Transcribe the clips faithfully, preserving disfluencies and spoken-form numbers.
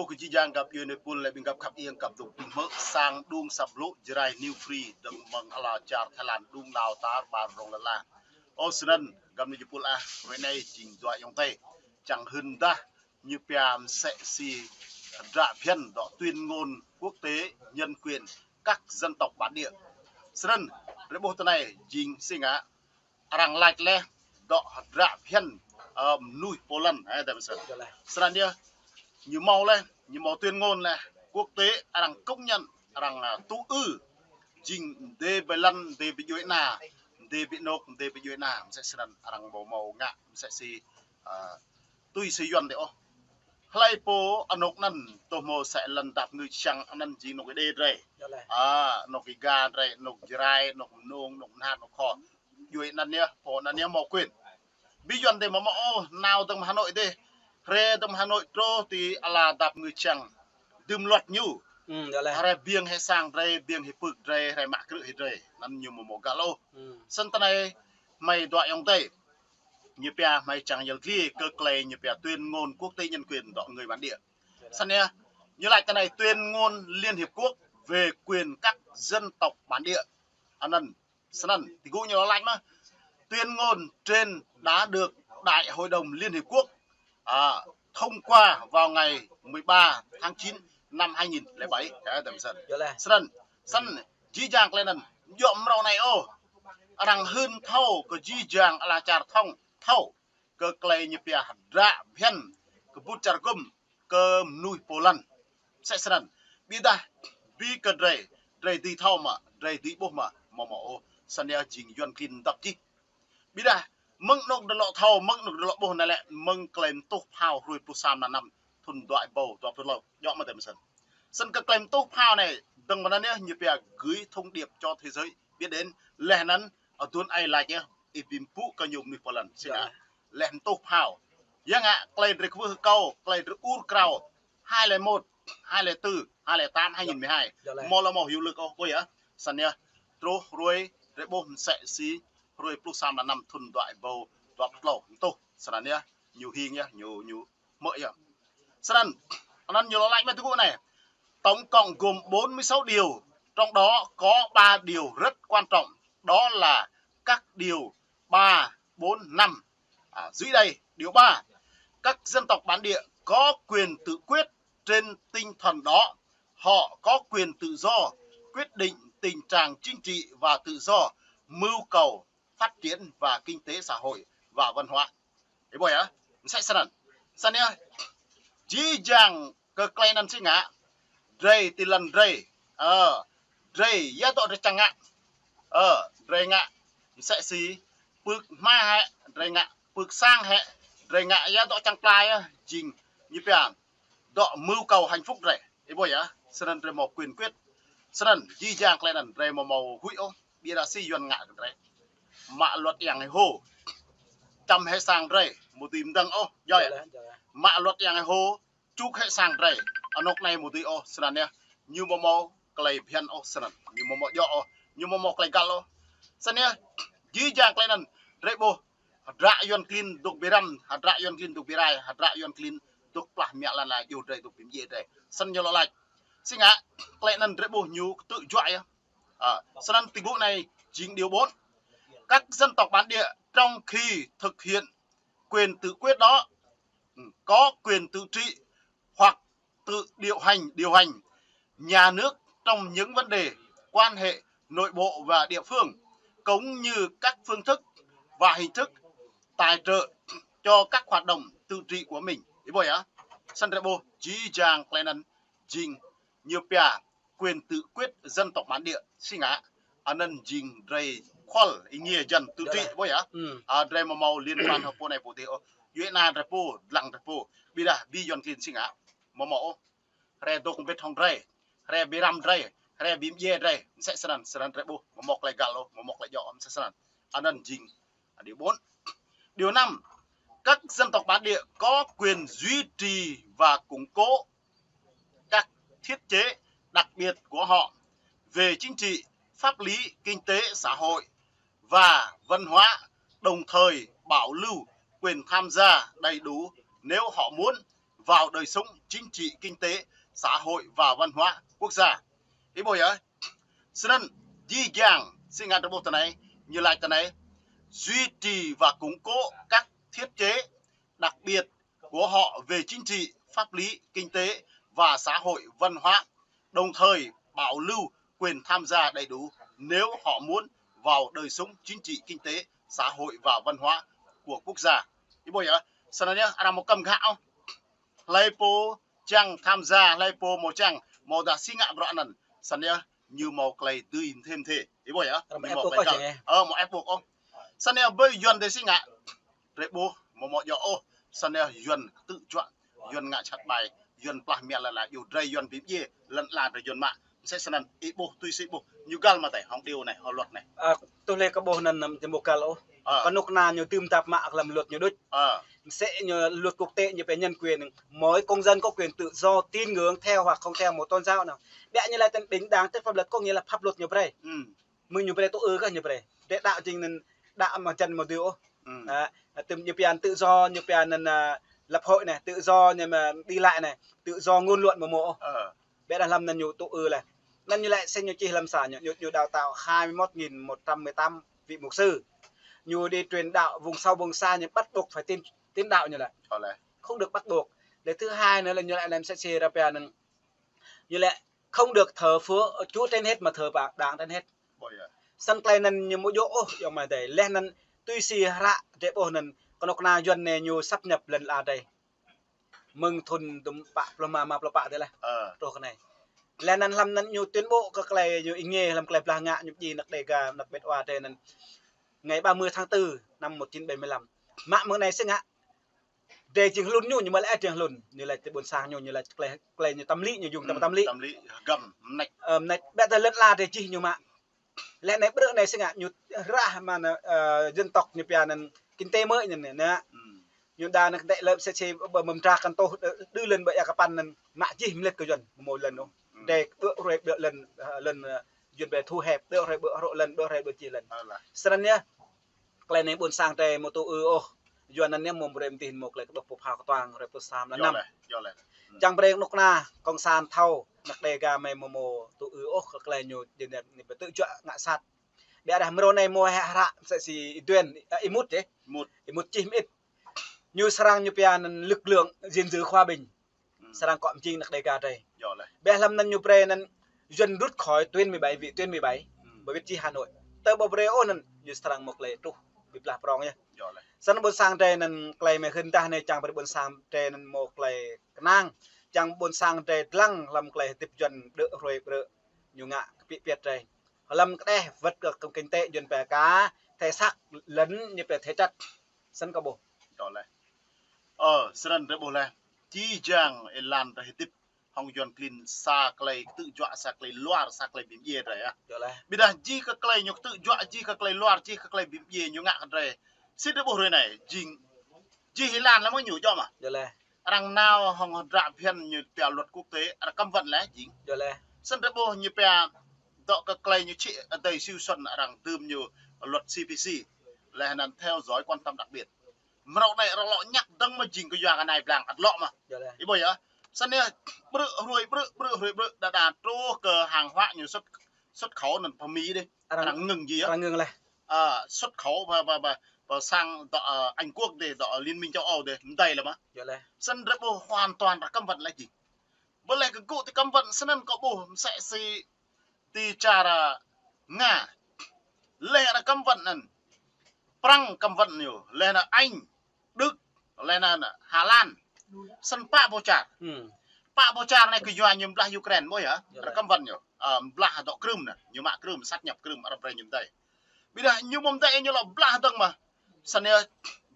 Kơ jih jang găp djuai nai pul lĕ ƀing găp khăp iêng găp dŏ ƀing hmư̆ sang đung săp blŭ Jrai New Free dơ̆ng mơ̆ng ala čar Thái Lan đung đao tar ƀar rong lăn la. Ơ, snăn găp djuai nai pul ah, hrơi anai jing dua ayŏng adơi čang hưn dah ñu pia msĕ si hơdră phiăn dŏ tuyên ngôn quốc tế nhân quyền các dân tộc bản địa. Snăn, hrơi ƀuh tơ anai jing si ngă arăng lač leh dŏ hơdră phiăn, ơ, mnuih pô lăn, ơ, tơ msĕ. Snăn yơh, ñu hmâo leh, ñu hmâo tuyên ngôn leh, quốc tế arăng công nhận, arăng, ơ, tŭ ư, jing dê ƀơi lăn, dê ƀơi djuai ana, dê ƀơi anôk, dê ƀơi djuai ana, msĕ snăn arăng ƀu hmâo ngă, msĕ si, ơ, tui si Yuăn dih ôh. Hlơi pô anôk anăn, tơ hmâo sĕ lăn dap ngui čang anăn jing anôk Êđê drei. A, anôk Iga drei, anôk Jrai, anôk Mnông, anôk Mnhat, anôk Kho. Djuai anăn yơh, pô anăn yơh hmâo quyền. Bi Yuăn dih hmâo hmâo ôh, nao dơ̆ng mơ̆ng Hà Nội dih. Hrơi dơ̆ng mơ̆ng Hà Nội truh ti ala dap ngui čang. Dưm luật ñu. Hrơi biêng hĕ sang drei, biêng hĕ pưk drei, hrơi mă krư̆ hĕ drei. Anăn ñu hmâo hmâo găl ôh. Snăn tơ anai, hmei dua ayŏng adơi ñu pia hmei čang yăl dliê kơ klei ñu pia tuyên ngôn quốc tế nhân quyền dŏ người bản địa. Snăn yơh, ñu lač tơ anai tuyên ngôn Liên Hiệp Quốc về quyền các dân tộc bản địa. Anăn, snăn, ti gŭ ñu lač mơh. Tuyên ngôn trên đã được Đại hội đồng Liên Hiệp Quốc, à, thông qua vào ngày mười ba tháng chín năm hai nghìn lẻ bảy. Ơ, tơ msĕ. Snăn, snăn, jih jang klei anăn, djŏ mrâo anai ôh. Arăng hưn thâo kơ jih jang ala čar thông thâo kơ klei ñu pia hơdră phiăn kơ ƀut čar gŭm kơ mnuih pô lăn. Msĕ snăn. Ƀiădah, bi kơ drei, drei dưi thâo mă, drei dưi ƀuh mă, hmâo hmâo ôh. Snăn yơh jing Yuăn klin dăp čih. Ƀiădah, mơ̆ng anôk drei lŏ thâo, mơ̆ng anôk drei lŏ ƀuh anai lĕ, mơ̆ng klei mtuh phao hrơi pluh sa mlan năm, thŭn dua êbâo dua pluh tlâo, djŏ mơ̆ tơ msĕ. Snăn kơ klei mtuh phao anai, dơ̆ng mơ̆ng anăn yơh, ñu pia gửi thông điệp cho thế giới biết đến, leh anăn, aduôn aê lač yơh, ih bi mpŭ kơ ñu mnuih pô lăn, si ngă. Leh mtuh phao. Yua ngă, klei drei kwưh kâo, klei drei ur krao, hai lẻ một, hai lẻ tư, hai lẻ tám, hai nghìn mười hai. Hmâo lŏ hmâo hiệu lực ôh, ƀuh yơh. Snăn yơh, truh hrơi, drei ƀuh msĕ si, hrơi pluh sa mlan năm thŭn dua êbâo dua pluh tlâo, mtuh. Snăn yơh, ñu hing yơh, ñu, ñu hmư̆ yơh. Snăn, anăn ñu lŏ lač mơ̆ ti gŭ anai. Tổng cộng gồm bốn mươi sáu điều, trong đó có ba điều rất quan trọng, đó là các điều ba, bốn, năm. À, dưới đây, điều ba, các dân tộc bản địa có quyền tự quyết trên tinh thần đó, họ có quyền tự do quyết định tình trạng chính trị và tự do mưu cầu phát triển và kinh tế xã hội và văn hóa. Ih ƀuh yơh, msĕ snăn. Snăn yơh, jih jang kơ klei anăn si ngă, drei ti lăn drei, ơ, drei yua dŏ drei čang ngă, ơ, drei ngă msĕ si pưk hma hĕ, drei ngă pưk sang hĕ, drei ngă yua dŏ čang pla yơh, jing ñu pia dŏ mưu cầu hạnh phúc drei. Ih ƀuh yơh, snăn drei hmâo quyền quyết. Snăn, jih jang klei anăn drei hmâo hmâo huĭ ôh, ƀiădah si Yuăn ngă kơ drei. Mă luật yang hĕ hô. Čăm hĕ sang drei, mơ̆ dưi mdơ̆ng ôh, djŏ yơh. Mă luật yang hĕ hô, čŭk hĕ sang drei. Anôk anai mơ̆ dưi ôh, snăn yơh. Ñu hmâo hmâo klei phiăn ôh, snăn. Ñu hmâo hmâo djŏ ôh, ñu hmâo hmâo klei găl ôh. Snăn yơh, jih jang klei anăn, drei ƀuh, hơdră Yuăn klin dôk bi răm, hơdră Yuăn klin dôk bi rai, hơdră Yuăn klin dôk plah mă lăn la djuh drei dôk bi mdjiê drei. Snăn ñu lŏ lač. Si ngă, klei anăn drei ƀuh ñu ktư̆ juă yơh. À, snăn ti gŭ anai jing điều bốn. Các dân tộc bản địa trong khi thực hiện quyền tự quyết đó, ừ, có quyền tự trị hoặc tự điều hành, điều hành nhà nước trong những vấn đề quan hệ nội bộ và địa phương, cũng như các phương thức và hình thức tài trợ cho các hoạt động tự trị của mình. Ih ƀuh yơh. Snăn drei ƀuh, jih jang klei anăn jing ñu pia quyền tự quyết dân tộc bản địa, si ngă, anăn jing drei khual êngiê jăn tự trị, ƀuh yơh. À, drei hmâo hmâo liên quan hơpô anai pô dih ôh. Djuai ana drei pô, dlăng drei pô. Ƀiădah bi Yuăn klin si ngă, hmâo hmâo ôh. Hrơi dôk mbĭt hŏng drei, hrơi bi răm drei, hrơi bi mdjiê drei, msĕ snăn, snăn drei ƀuh, hmâo hmâo klei găl ôh, hmâo hmâo klei djŏ, msĕ snăn. Anăn jing điều bốn. Điều năm, các dân tộc bản địa có quyền duy trì và củng cố các thiết chế đặc biệt của họ về chính trị, pháp lý, kinh tế, xã hội và văn hóa, đồng thời bảo lưu quyền tham gia đầy đủ nếu họ muốn vào đời sống chính trị, kinh tế, xã hội và văn hóa quốc gia. Ih ƀuh yơh. Snăn, jih jang, si ngă drei ƀuh tơ anai, ñu laĭ tơ anai, duy trì và củng cố các thiết chế đặc biệt của họ về chính trị, pháp lý, kinh tế và xã hội, văn hóa, đồng thời bảo lưu quyền tham gia đầy đủ nếu họ muốn vào đời sống chính trị, kinh tế, xã hội và văn hóa của quốc gia. Ih ƀuh yơh, snăn yơh, arăng mâo kăm gah ôh. Hlơi pô čiăng tham gia, hlơi pô mâo čiăng, mâo dah si ngă bruă anăn. Snăn yơh, ñu mâo klei dưi mthê mthê. Ih ƀuh yơh, arăng mâo ép buộc ôh. Ơ, mâo ép buộc ôh. Snăn yơh, ƀơi Yuăn drei si ngă. Drei ƀuh, mâo mâo djŏ ôh. Snăn yơh, Yuăn ktư̆ juă, Yuăn ngă čăt ƀai, Yuăn plah mă lăn ala, yua drei Yuăn bi mdjiê, lăn ala drei Yuăn mă. Msĕ snăn, ih ƀuh, tui si ih ƀuh, ñu găl mă tơi, hŏng điều anai, hŏng luật anai. Ơ, tui lĕ kơ ƀuh anăn, ñu mâo găl ôh. Ơ. Kơ anôk na ñu dưm tap mă hlăm luật ñu đôč. Ơ. Msĕ ñu luật quốc tế ñu pia nhân quyền, mỗi công dân có quyền tự do tín ngưỡng theo hoặc không theo một tôn giáo nào. Ƀiă ñu laĭ tên bình đẳng trước pháp luật, có nghĩa là pháp luật ñu brei. Mơ̆ng ñu brei tŭ ư kơ ñu brei. Drei đăo jing anăn đăo mă jăn mă dui ôh. Ơ, tơm ñu pia tự do, ñu pia anăn, ơ, lập hội anai, tự do ñu mă đi lại anai, tự do ngôn luận mâo mâo ôh. Ƀiădah hlăm anăn ñu tŭ ư leh. Anăn ñu laĭ snăn ñu čih hlăm sa ñu, ñu, ñu đào tạo hai mươi mốt nghìn một trăm mười tám vị mục sư. Ñu đi truyền đạo vùng sâu vùng xa, ñu bắt buộc phải tín, tín đạo ñu laĭ. Không được bắt buộc. Leh thứ hai nữa là ñu laĭ anăn msĕ si arăng pia anăn, ñu laĭ không được thờ phượng Chúa trên hết mà thờ bà, đảng trên hết. Snăn klei anăn ñu mâo djŏ ôh, yua mơ̆ tơi. Leh anăn tui si hră drei ƀuh anăn, kơ anôk na Yuăn anai ñu sáp nhập lăn ala drei. Mơ̆ng thŭn dŭm pă pluh ma, ma pluh pă tơi leh. Truh kơ anai. Leh anăn hlăm anăn ñu tuyên bố kơ klei ñu êngiê hlăm klei blah ngă ñu pơdjai anak Đêga, anak Bêt Wa drei anăn. Ngày ba mươi tháng tư năm một chín bảy mươi lăm. Mă mơ̆ng anai si ngă. Drei jing hlŭn ñu, ñu mă lĕ jing hlŭn. Ñu laĭ ti ƀuôn sang ñu, ñu laĭ klei, klei ñu tâm lý, ñu jing tâm, tâm lý. Tâm lý, hơgăm, mnêč. Ơ, mnêč. Ƀiădah lăn ala drei jih ñu mă. Leh anai bruă anai si ngă ñu rah mă anăn, ơ, dân tộc ñu pia anăn kinh tế mới anăn, anăn. Ñu đa anăn kơdĕk lĕ msĕ si ƀơ mơ̆ng mdra kăn tôh, đơ, đơ lăn ƀơi ia kơpăn anăn, mă jih mlĕt kơ Yuăn, mâo lăn ôh. Drei ƀơ hruê ƀơ lăn, ơ, lăn, ơ, Yuăn ƀơi thu hẹp, ƀơ hruê ƀơ hrŏ lăn, ƀơ hruê ƀơ čih lăn. Snăn yơh. Klei anai ƀuôn sang drei mâo tŭ ư ôh. Yuăn anăn ñu mâo brei mdih mâo klei kơ đŏk pơphao kơtuang, hruê pluh sa mlan năm. Čiăng brei anôk na, cộng sản thâo, anak Đêga mơ̆ mâo, mâo tŭ ư ôh kơ klei ñu, jing ñu ƀu tŭ juă ngă sat. Ƀiădah mrô anai mâo hĕ hră, msĕ si ih Duên, ơ, ih Mŭt yơh. Ih Mŭt čih mơit. Ñu srăng ñu pia anăn lực lượng gìn giữ hòa bình. Srăng kŏ mjing anak Đêga drei. Ƀiădah hlăm anăn ñu brei anăn Yuăn rút khỏi tuyến mười bảy, vị tuyến mười bảy. Ƀu wơ̆t jih Hà Nội. Tơ ƀu brei ôh anăn, ñu srăng mâo klei truh, bi blah prŏng yơh. Snăn ƀuôn sang drei anăn klei mơ̆ hưn tah anai čiăng brei ƀuôn sang drei anăn mâo klei kơnang. Čiăng ƀuôn sang drei dlăng hlăm klei hdĭp Yuăn đơ hruê ƀrơ ñu ngă kơ pĭ piăt drei. Hlăm kơđeh wơ̆t kơ kinh tế Yuăn pia ka, thể xác lẫn ñu pia thể chất. Snăn kơ ƀuh. Ơ, snăn drei ƀuh leh. Jih jang êlan drei hdĭp hŏng Yuăn klin sa klei ktư̆ juă, sa klei luar, sa klei bi mdjiê drei yơh. Ƀiădah jih kơ klei ñu ktư̆ juă, jih kơ klei luar, jih kơ klei bi mdjiê ñu ngă kơ drei. Si drei ƀuh hruê anai, jing, jih êlan lăm ñu djŏ mơ̆. Arăng nao hŏng hdră phiăn ñu pia luật quốc tế, arăng cấm vận leh jing. Snăn drei ƀuh ñu pia dŏ kơ klei ñu čih adai siu sôn arăng dưm ñu luật C P C. Leh anăn theo dõi quan tâm đặc biệt. Mrâo anai arăng lŏ ñăk dơ̆ng mơ̆ jing kơ yua kơ anai blang ăt lŏ mơ̆. Ih ƀuh yơh. Snăn yơh, ƀrư̆ hruê ƀrư̆, ƀrư̆ hruê ƀrư̆, đa đa truh kơ hàng hóa ñu xuất, xuất khẩu anăn pơ Mi dih. Arăng ngưng jih yơh. Arăng ngưng leh. Ơ, xuất khẩu pơ, pơ, pơ, pơ sang dŏ, ơ, Anh Quốc dih, dŏ Liên minh châu Âu dih, mdei leh mơ̆. Snăn drei ƀuh hoàn toàn arăng cấm vận leh jih. Ƀơ leh kơ gŭ ti cấm vận snăn kơ ƀuh msĕ si ti čar Nga. Leh arăng cấm vận anăn. Prăng cấm vận ñu. Leh anăn Anh, Đức, leh anăn Hà Lan. Snăn pă boh čar. Pă boh čar anai kơ yua ñu blah Ukraine ƀuh yơh. Arăng cấm vận ñu. Ơ, blah dŏ Krym anăn. Ñu mă Krym, sáp nhập Krym, arăng brei ñu mdei. Ƀiădah ñu mâo mdei ñu lŏ blah dơ̆ng mơ̆. Snăn yơh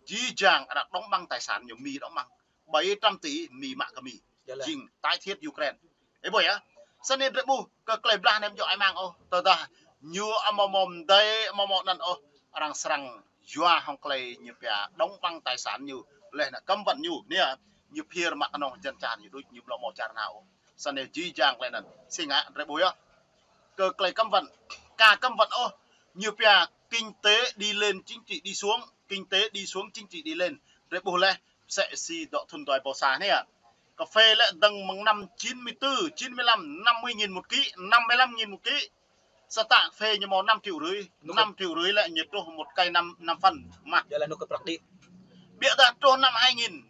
jih jang arăng đóng băng tài sản ñu, Mi đóng băng. Bảy trăm tỷ Mi mă kơ Mi. Jing tái thiết Ukraine. Ih ƀuh yơh. Snăn drei ƀuh kơ klei blah anei amâo djŏ ai mang ôh. Tơdah ñu amâo mâo mdei, amâo mâo anăn ôh, arăng srăng yua hŏng klei ñu pia đóng băng tài sản ñu, leh anăn cấm vận ñu, anei, ñu phiơr mă knŏng jăn čar ñu đuč, ñu amâo mâo čar nao ôh. Snăn jih jang klei anăn. Si ngă drei ƀuh yơh. Kơ klei cấm vận, ka cấm vận ôh, ñu pia kinh tế đi lên, chính trị đi xuống, kinh tế đi xuống, chính trị đi lên. Drei ƀuh leh, msĕ si dŏ thŭn dua êbâo sa anei. Cà phê lĕ dơ̆ng mơ̆ng năm chín mươi tư, chín mươi lăm, năm mươi nghìn một ký, năm mươi lăm nghìn một ký. Sa tă cà phê ñu mâo năm triệu rưỡi, năm triệu rưỡi lĕ ñu truh một cây năm, năm phần mă. Yua lĕ ñu kơ prăk đĭ. Biă dah truh năm hai nghìn,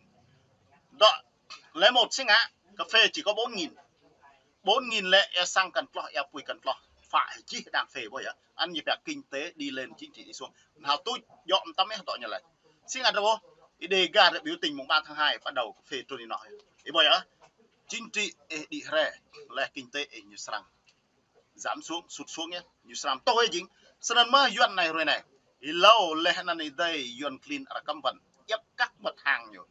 dŏ lẻ một sĭt ngă, cà phê chỉ có bốn nghìn. Bốn nghìn lĕ ia xăng kăn tloh, ia apui kăn tloh. Phải čih đang phê ƀuh yơh. Ăn ñu pia kinh tế đi lên, chính trị đi xuống. Hơtŭč djŏ mơtam ih dŏ ñu lĕ. Sĭt ngă rơbô, ih đe gah rơ biểu tình mùng ba tháng hai bắt đầu cà phê trôi đi nọ. Ih ƀuh yơh. Chính trị ih đĭ hrĕ, lĕ kinh tế ih ñu srăng giảm xuống, sụt xuống yơh. Ñu srăng tŏh ih jing. Snăn mơ̆ Yuăn anai hrơi anai. Ih hlâo lĕ anăn ih dai Yuăn klin arăng cấm vận. Djăp các mặt hàng ñu.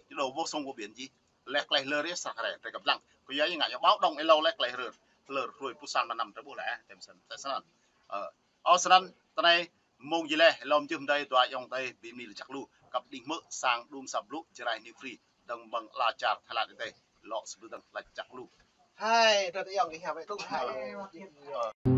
Ñu dŏ vô sông vô biển jih. Lĕ klei hlơr yơh srăng hrĕ, hrĕ kăp lăng. Kơ yua ih ngă yơh báo động ih hlâo lĕ klei hlơr. Hlơr hrơi pluh sa năm tơƀuh lĕ, tem snăn, tem snăn. Ơ, ơ snăn, tơ anai, mông jih lĕ, hlâo mjưh mdei, dua ayŏng adơi, bi mni lač jăk lu, kăp đĭ hmư̆, sang đŭm asăp blŭ, Jrai New Free, dơ̆ng mơ̆ng ala čar Thái Lan adih, lŏ sơbư dơ̆ng lač jăk lu. Hai, dua ayŏng kơ hiam, hai.